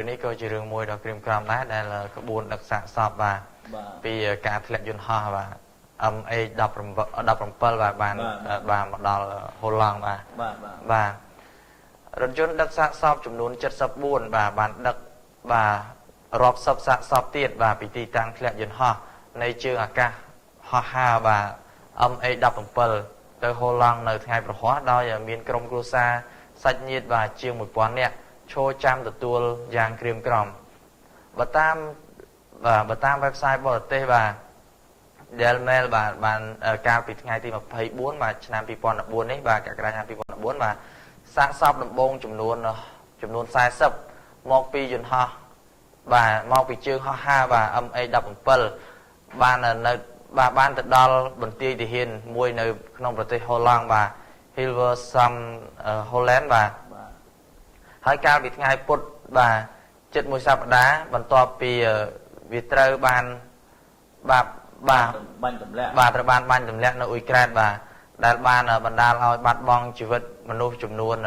នេះក៏ជារឿងមួយដ៏ក្រៀមក្រំដែរដែលក្បួនដឹកសាកសពបាទពីការធ្លាក់យន្តហោះបាទ MH17 បាទបានបាទមកដល់ហូឡង់បាទបាទរថយន្តដឹកសាកសពចំនួន74បាទបានដឹកបាទរាប់សិបសាកសពទៀតបាទពីទីតាំងធ្លាក់យន្តហោះនៃជើងអាកាសហោះហើរបាទ MH17 ទៅហូឡង់នៅថ្ងៃប្រហ័សដោយមានក្រុមគ្រួសារសាច់ញាតិបាទជាង1000នាក់ឈរចាំទទួលយ៉ាងក្រៀមក្រំបើតាមបាទបើតាម website បរទេសបាទ Daily Mail បាទបានកាលពីថ្ងៃទី24បាទឆ្នាំ2014នេះបាទកក្កដាឆ្នាំ2014បាទសាកសពដំបូងចំនួន40មកពីយន្តហោះបាទមកពីជើងហោះហើរបាទ MH17 បាននៅបាទបានទៅដល់បន្ទាយទាហានមួយនៅក្នុងប្រទេសហូឡង់បាទ Hilversum Holland បាទហើយកាលពីថ្ងៃពុធបាទជិតមួយសប្តាហ៍បន្ទាប់ពីវាត្រូវបានបាទបាទ បាញ់ទម្លាក់ បាទត្រូវបានបាញ់ទម្លាក់នៅអ៊ុយក្រែនបាទដែលបានបណ្ដាលឲ្យបាត់បង់ជីវិតមនុស្សចំនួន298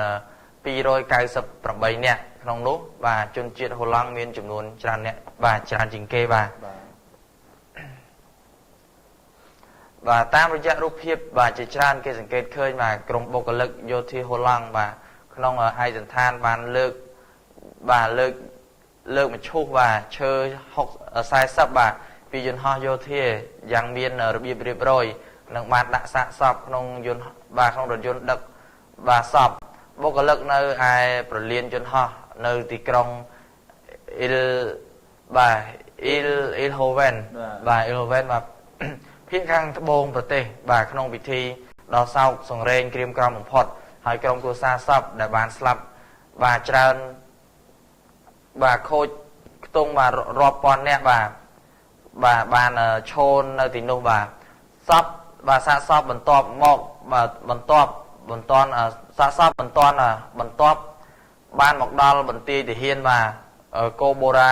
នាក់ក្នុងនោះបាទជនជាតិហូឡង់មានចំនួនច្រើនអ្នកបាទច្រើនជាងគេបាទបាទតាមរយៈរូបភាពបាទជាច្រើនគេសង្កេតឃើញបាទក្រុមបុគ្គលិកយោធាហូឡង់បាទក្នុងឯកសណ្ឋានបានលើកបាទលើកលើកមឈូសបាទឈើ60 40បាទពីយន្តហោះយោធាយ៉ាងមានរបៀបរៀបរយនិងបានដាក់សាកសពក្នុងយន្តបាទក្នុងរថយន្តដឹកបាទសពបុគ្គលិកនៅឯប្រលានយន្តហោះនៅទីក្រុងអ៊ីលបាទអ៊ីលអ៊ីលហូវែនបាទអ៊ីលហូវែនបាទភាគខាងត្បូងប្រទេសបាទក្នុងពិធីដ៏សោកសង្រេងក្រៀមក្រំបំផុតហើយក្រុមគ្រួសារសពដែលបានស្លាប់បាទច្រើនបាទខូចខ្ទង់បាទរាប់ពាន់នាក់បាទបាទបានឈូននៅទីនោះបាទសពបាទសាកសពបន្ទាប់មកបាទបន្ទាប់បន្ទាន់សាកសពបន្ទាន់បន្ទាប់បានមកដល់បន្ទាយទាហានបាទកូបូរ៉ា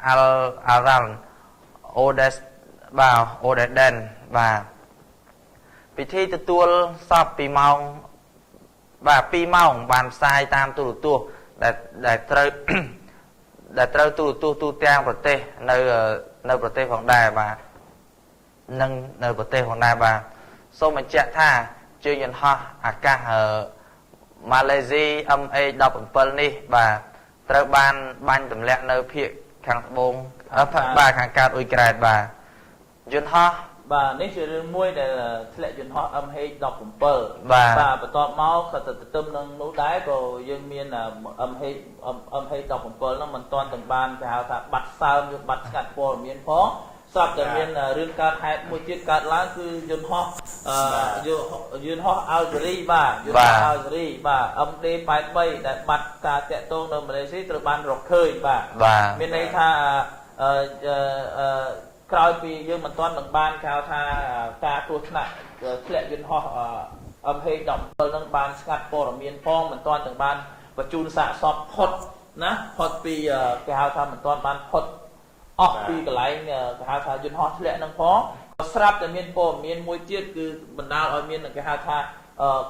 អាល់អារ៉ាល់អូដេសបាទអូដេដេនបាទពិធីទទួលសពពីម៉ោងបាទ2ម៉ោងបានផ្សាយតាមទូរទស្សន៍ដែលដែលត្រូវដែលត្រូវទូរទស្សន៍ទូទាំងប្រទេសនៅនៅប្រទេសផងដែរបាទនិងនៅប្រទេសផងដែរបាទសូមបញ្ជាក់ថាជើងយន្តហោះអាកាសម៉ាឡេស៊ី MH17 នេះបាទត្រូវបានបាញ់ទម្លាក់នៅភាគខាងត្បូងបាទខាងកើតអ៊ុយក្រែនបាទយន្តហោះ បាទនេះជារឿងមួយដែលធ្លាក់យន្តហោះ MH17 បាទ បាទបន្ទាប់មកក៏ទៅទន្ទឹមនឹងនោះដែរក៏យើងមាន MH MH17 ហ្នឹងមិនទាន់ទាំងបានគេហៅថាបាត់សើមឬបាត់ស្ងាត់ព័ត៌មានផងស្រាប់តែមានរឿងកើតហេតុមួយទៀតកើតឡើងគឺយន្តហោះយន្តហោះអាល់ហ្សេរីបាទយន្តហោះអាល់ហ្សេរីបាទ MD83 ដែលបាត់ការតាក់ទងនៅម៉ាឡេស៊ីត្រូវបានរកឃើញបាទមានន័យថាអឺអឺក្រោយពីយើងមិនទាន់នឹងបានគេហៅថាការគ្រោះថ្នាក់ធ្លាក់យន្តហោះ MH17 នឹងបានស្ងាត់ព័ត៌មានផងមិនទាន់ទាំងបានបញ្ជូនសាកសពផុតណាផុតពីគេហៅថាមិនទាន់បានផុតអស់ពីកន្លែងគេហៅថាយន្តហោះធ្លាក់នឹងផងក៏ស្រាប់តែមានព័ត៌មានមួយទៀតគឺបណ្ដាលឲ្យមានគេហៅថា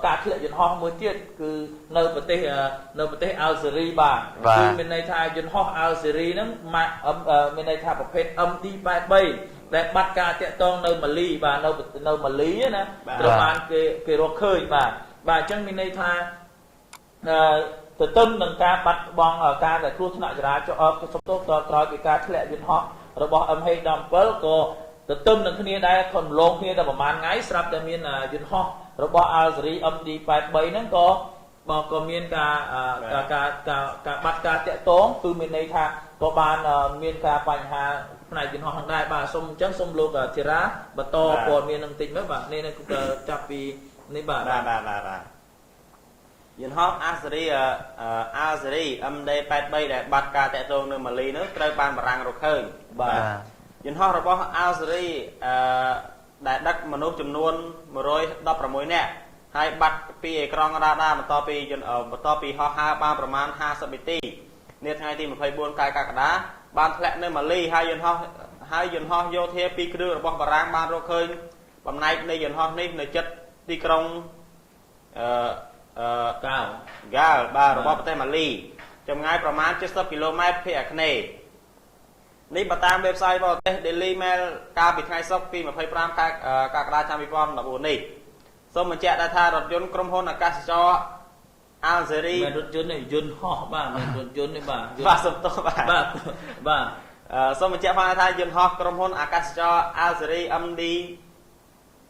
ការធ្លាក់យន្តហោះមួយទៀតគឺនៅប្រទេសនៅប្រទេសអាល់ហ្សេរីបាទគឺមានន័យថាយន្តហោះអាល់ហ្សេរីហ្នឹងមានន័យថាប្រភេទ MD83 ដែលបាត់ការតាក់ទងនៅម៉ាលីបាទនៅនៅម៉ាលីណាត្រូវបានគេគេរកឃើញបាទបាទអញ្ចឹងមានន័យថាអឺទន្ទឹមនឹងការបាត់បង់ការដែលគ្រោះថ្នាក់ចរាចរណ៍សុំទោសក្រោយពីការធ្លាក់យន្តហោះរបស់ MH17 ក៏ទន្ទឹមនឹងគ្នាដែរខំលងគ្នាតែប្រហែលថ្ងៃស្រាប់តែមានយន្តហោះរបស់អាល់ហ្សេរី MD83 ហ្នឹងក៏បើក៏មានការការការការបាត់ការតាក់ទងគឺមានន័យថាក៏បានមានការបញ្ហាផ្នែកយន្តហោះហ្នឹងដែរបាទសូមអញ្ចឹងសូមលោកធីរ៉ាបន្តព័ត៌មាននឹងតិចមើលបាទនេះចាប់ពីនេះបាទ បាទបាទបាទបាទយន្តហោះអាសេរីអាសេរី MD83 ដែលបាត់ការតាក់ទងនៅម៉ាលីនោះត្រូវបានបារាំងរកឃើញ បាទ យន្តហោះរបស់អាសេរីអឺដែលដឹកមនុស្សចំនួន116នាក់ហើយបាត់ពីអេក្រង់រ៉ាដាបន្ទាប់ពីបន្ទាប់ពីហោះហើរបានប្រមាណ50នាទីនាថ្ងៃទី24ខែកក្កដាបានធ្លាក់នៅម៉ាលីហើយយន្តហោះហើយយន្តហោះយោធាពីរគ្រឿងរបស់បារាំងបានរកឃើញបំណែកនៃយន្តហោះនេះនៅជិតទីក្រុងអឺអឺ កាល់ ហ្គាល់បាទរបស់ប្រទេសម៉ាលី ចម្ងាយប្រមាណ70គីឡូម៉ែត្រភាគអាគ្នេយ៍នេះបើតាម website បរទេស Daily Mail កាលពីថ្ងៃសុក្រទី25ខែកក្កដាឆ្នាំ2014នេះសូមបញ្ជាក់ដែរថារថយន្តក្រុមហ៊ុនអាកាសចរអាល់ហ្សេរី មិនរថយន្តទេយន្តហោះបាទមិនរថយន្តទេបាទ បាទសុំទោសបាទ បាទបាទ សូមបញ្ជាក់ផងថាយន្តហោះក្រុមហ៊ុនអាកាសចរអាល់ហ្សេរី MD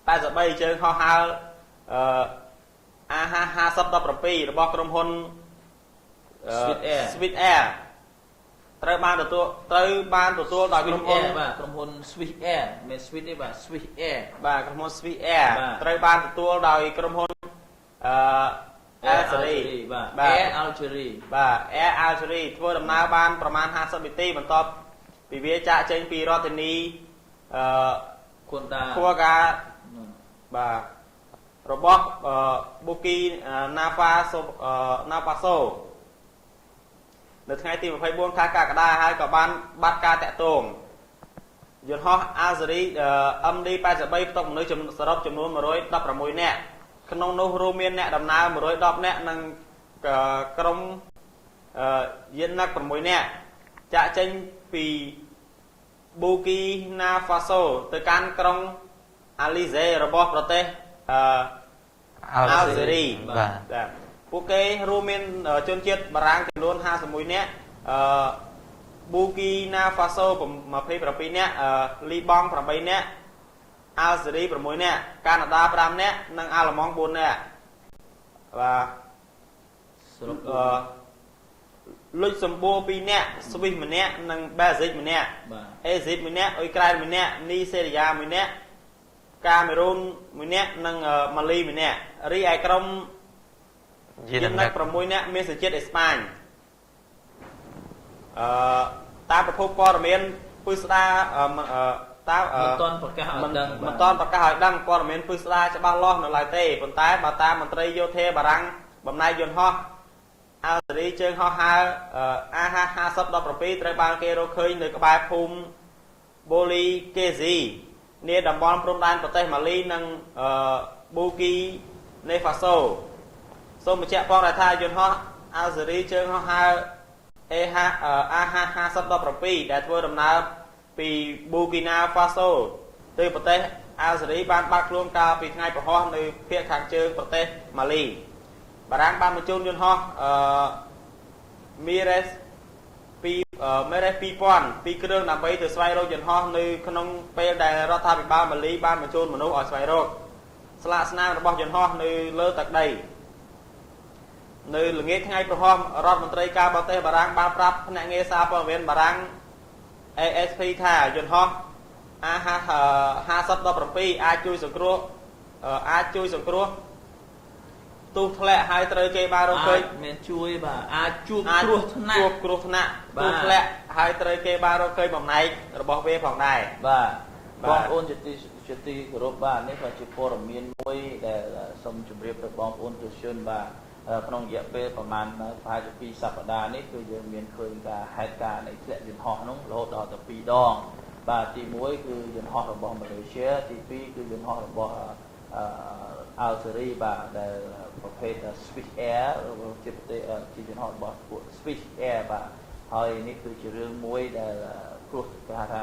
83ជើងហោះហើរអឺ AH 5017របស់ក្រុមហ៊ុន Swiss Air Swiss Air ត្រូវបានទទួលត្រូវបានទទួលដោយក្រុមហ៊ុន បាទក្រុមហ៊ុន Swiss Air មិន Swiss ទេបាទ Swiss Air បាទក្រុមហ៊ុន Swiss Air បាទ ត្រូវបានទទួលដោយក្រុមហ៊ុនអឺ Air Algeria បាទ បាទ Air Algeria បាទ Air Algeria ធ្វើដំណើរបានប្រមាណ50នាទីបន្ទាប់ពីវាចាកចេញពីរដ្ឋធានីអឺ គុនតា ខួកាបាទរបស់ប៊ូគីណាហ្វាសូណាហ្វាសូនៅថ្ងៃទី24ខែកក្កដាហើយក៏បានបាត់ការតាក់ទងយន្តហោះអាសេរី MD 83ផ្ទុកមនុស្សសរុបចំនួន116នាក់ក្នុងនោះរួមមានអ្នកដំណើរ110នាក់និងក្រុមយាននឹក6នាក់ចាក់ចេញពីប៊ូគីណាហ្វាសូទៅកាន់ក្រុងអាលីសេរបស់ប្រទេសអឺ អា អាល់ហ្សេរី បាទ បាទពួកគេរួមមានជនជាតិបារាំងចំនួន51នាក់អឺប៊ូគីណាហ្វាសូ27នាក់លីបង់8នាក់អាល់ហ្សេរី6នាក់កាណាដា5នាក់និងអាល្លឺម៉ង់4នាក់បាទ សរុប អឺលុចសម្បួរ2នាក់ស្វីសម្នាក់និងបែលហ្សិកម្នាក់ បាទ អេស៊ីបម្នាក់អ៊ុយក្រែនម្នាក់នីសេរីយ៉ាម្នាក់កាមេរូនម្នាក់និងម៉ាលីម្នាក់រីឯក្រុម យី យិន នឹក នឹក6នាក់មានសញ្ជាតិអេស្ប៉ាញអឺតាមប្រភពព័ត៌មានពឹស្ដាតាម មិនទាន់ប្រកាសឲ្យដឹង មិនទាន់ប្រកាសឲ្យដឹងព័ត៌មានពឹស្ដាច្បាស់លាស់នៅឡើយទេប៉ុន្តែបើតាមមន្ត្រីយោធាបារាំងបំណែកយន្តហោះអាល់សេរីជើងហោះហើរ AH 5017ត្រូវបានគេរកឃើញនៅក្បែរភូមិបូលីកេស៊ីនាតំបន់ព្រំដែនប្រទេសម៉ាលីនិងប៊ូគីណេហ្វាសូសូមបញ្ជាក់ផងដែរថាយន្តហោះអាល់សេរីជើងហោះហើរ AH AH 5017ដែលធ្វើដំណើរពីប៊ូគីណាហ្វាសូទៅប្រទេសអាល់សេរីបានបាត់ខ្លួនកាលពីថ្ងៃពហុនៅភាគខាងជើងប្រទេសម៉ាលីបារាំងបានបញ្ជូនយន្តហោះអឺ Mires ពី Mires 2000ពីរគ្រឿងដើម្បីទៅស្វែងរកយន្តហោះនៅក្នុងពេលដែលរដ្ឋាភិបាលម៉ាលីបានបញ្ជូនមនុស្សឲ្យស្វែងរកស្លាកស្នាមរបស់យន្តហោះនៅលើទឹកដីនៅល្ងាចថ្ងៃប្រហោះរដ្ឋមន្ត្រីការបរទេសបារាំងបានប្រាប់ភ្នាក់ងារសារព័ត៌មានបារាំង ASP ថាយន្តហោះ AH 5017អាចជួយសង្គ្រោះអាចជួយសង្គ្រោះទុះធ្លាក់ហើយត្រូវគេបានរកឃើញ មានជួយបាទអាចជួបគ្រោះថ្នាក់ ជួបគ្រោះថ្នាក់ទុះធ្លាក់ហើយត្រូវគេបានរកឃើញបំណែករបស់វាផងដែរ បាទបងប្អូនជាទីជាទីគោរពបាទនេះក៏ជាព័ត៌មានមួយដែលសូមជម្រាបដល់បងប្អូនទស្សនិកជនបាទក្នុងរយៈពេលប្រហែលប្រហែលជា2សប្តាហ៍នេះគឺយើងមានឃើញការហេតុការណ៍នៃធ្លាក់យន្តហោះនោះរហូតដល់ទៅ2ដងបាទទី1គឺយន្តហោះរបស់ម៉ាឡេស៊ីទី2គឺយន្តហោះរបស់អាល់សេរីបាទដែលប្រភេទ Swiss Air ជាប្រទេសជាយន្តហោះរបស់ពួក Swiss Air បាទហើយនេះគឺជារឿងមួយដែលគ្រោះគេហៅថា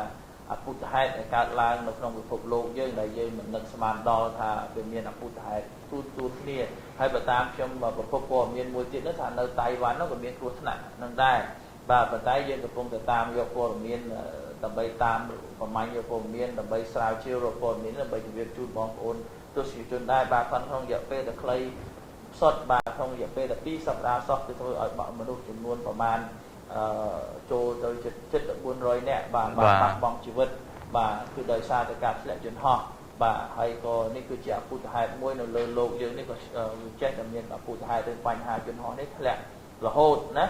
អពុទ្ធហេតុដែលកើតឡើងនៅក្នុងពិភពលោកយើងដែលយើងមិននឹកស្មានដល់ថាវាមានអពុទ្ធហេតុទូទូគ្នាហើយបើតាមខ្ញុំប្រភពព័ត៌មានមួយទៀតនោះថានៅតៃវ៉ាន់នោះក៏មានគ្រោះថ្នាក់នឹងដែរបាទប៉ុន្តែយើងកំពុងតែតាមយកព័ត៌មានដើម្បីតាមប្រមាញ់យកព័ត៌មានដើម្បីស្រាវជ្រាវរកព័ត៌មានដើម្បីជម្រាបជូនបងប្អូនទស្សនិកជនដែរបាទក្នុងរយៈពេលដ៏ខ្លីសុទ្ធបាទក្នុងរយៈពេលតែ2សប្តាហ៍សោះគឺធ្វើឲ្យបាក់មនុស្សចំនួនប្រមាណចូលទៅជិត400នាក់បាទបានបាត់បង់ជីវិតបាទគឺដោយសារតែការធ្លាក់យន្តហោះបាទហើយក៏នេះគឺជាអពុទ្ធហេតុមួយនៅលើលោកយើងនេះក៏ចេះតែមានអពុទ្ធហេតុរឿងបញ្ហាយន្តហោះនេះធ្លាក់រហូតណា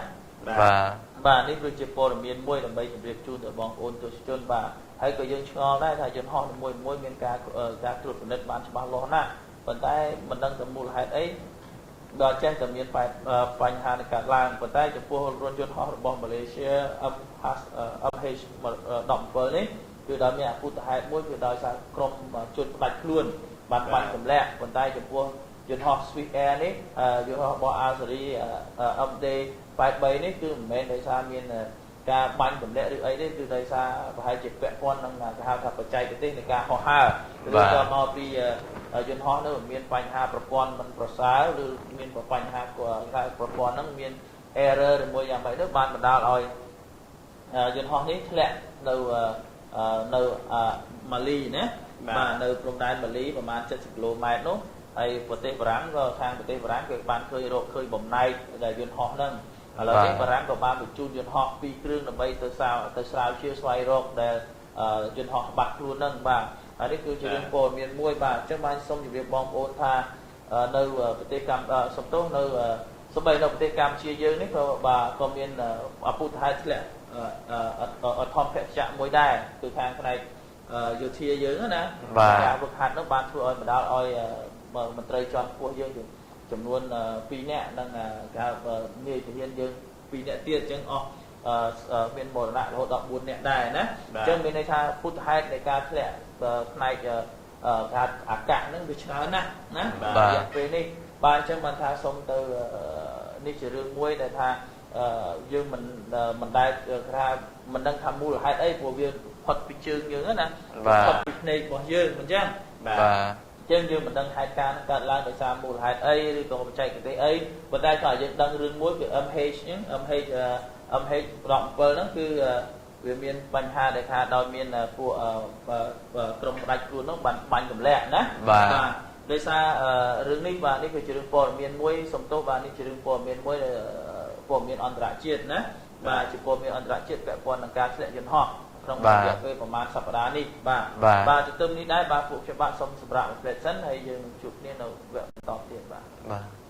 បាទ បាទនេះគឺជាព័ត៌មានមួយដើម្បីជម្រាបជូនដល់បងប្អូនទស្សនិកជនបាទហើយក៏យើងឆ្ងល់ដែរថាយន្តហោះមួយមួយមានការការត្រួតពិនិត្យបានច្បាស់លាស់ណាស់ប៉ុន្តែមិនដឹងទៅមូលហេតុអីដល់ចេះតែមានបញ្ហានឹងកើតឡើងប៉ុន្តែចំពោះរថយន្តហោះរបស់ម៉ាឡេស៊ី MH17 នេះគឺដោយមានអពុទ្ធហេតុមួយគឺដោយសារក្រុមជនផ្ដាច់ខ្លួនបានបាញ់ទម្លាក់ប៉ុន្តែចំពោះយន្តហោះ Swiss Air នេះយន្តហោះរបស់អាសេរី MD 83នេះគឺមិនមែនដោយសារមានការបាញ់ទម្លាក់ឬអីទេគឺដោយសារប្រហែលជាពាក់ព័ន្ធនឹងគេហៅថាបច្ចេកទេសនៃការហោះហើរឬក៏មកពីយន្តហោះនោះមានបញ្ហាប្រព័ន្ធមិនប្រសើរឬមានបញ្ហាប្រព័ន្ធហ្នឹងមាន error ឬមួយយ៉ាងម៉េចទៅបានបណ្ដាលឲ្យយន្តហោះនេះធ្លាក់នៅម៉ាលីណាបាទនៅព្រំដែនម៉ាលីប្រហែល70គីឡូម៉ែត្រនោះហើយប្រទេសបារាំងក៏ខាងប្រទេសបារាំងគេបានឃើញរកឃើញបំណែកដែលយន្តហោះហ្នឹងឥឡូវនេះបារាំងក៏បានបញ្ជូនយន្តហោះពីរគ្រឿងដើម្បីទៅសាវទៅស្រាវជ្រាវស្វែងរកដែលយន្តហោះបាត់ខ្លួនហ្នឹងបាទហើយនេះគឺជារឿងព័ត៌មានមួយបាទអញ្ចឹងបានសូមជម្រាបបងប្អូនថានៅប្រទេសកម្ពុជាសំទោសនៅសូម្បីនៅប្រទេសកម្ពុជាយើងនេះក៏បាទក៏មានអពុទ្ធហេតុធ្លាក់អធម្មភចៈមួយដែរគឺខាងផ្នែកយោធាយើងណាការវឹកហាត់នោះបានធ្វើឲ្យបណ្ដាលឲ្យមន្ត្រីជាន់ខ្ពស់យើងចំនួន2នាក់និងគេនាយទាហានយើង2នាក់ទៀតអញ្ចឹងអស់មានមរណៈរហូតដល់4នាក់ដែរណាអញ្ចឹងមានន័យថាពុទ្ធហេតុនៃការធ្លាក់ផ្នែកគេថាអាកាសហ្នឹងវាច្រើនណាស់ណារយៈពេលនេះបាទអញ្ចឹងបានថាសូមទៅនេះជារឿងមួយដែលថាយើងមិនដែលថាមិនដឹងថាមូលហេតុអីព្រោះវាផុតពីជើងយើងណាផុតពីភ្នែករបស់យើងមិនអញ្ចឹង បាទ អញ្ចឹងយើងមិនដឹងហេតុការណ៍ហ្នឹងកើតឡើងដោយសារមូលហេតុអីឬក៏បច្ចេកទេសអីប៉ុន្តែក៏យើងដឹងរឿងមួយគឺ MH ហ្នឹង MH MH 17ហ្នឹងគឺវាមានបញ្ហាដែលថាដោយមានពួកក្រុមផ្ដាច់ខ្លួនហ្នឹងបានបាញ់ទម្លាក់ណា បាទ ដោយសាររឿងនេះបាទនេះគឺជារឿងព័ត៌មានមួយសំទោសបាទនេះជារឿងព័ត៌មានមួយព័ត៌មានអន្តរជាតិណាបាទជាព័ត៌មានអន្តរជាតិពាក់ព័ន្ធនឹងការធ្លាក់យន្តហោះក្នុងរយៈពេលប្រហែលសប្តាហ៍នេះបាទបាទទន្ទឹមនេះដែរបាទពួកខ្ញុំបាទសូមសម្រាប់មួយផ្លែសិនហើយយើងជួបគ្នានៅវគ្គបន្តទៀតបាទ បាទ។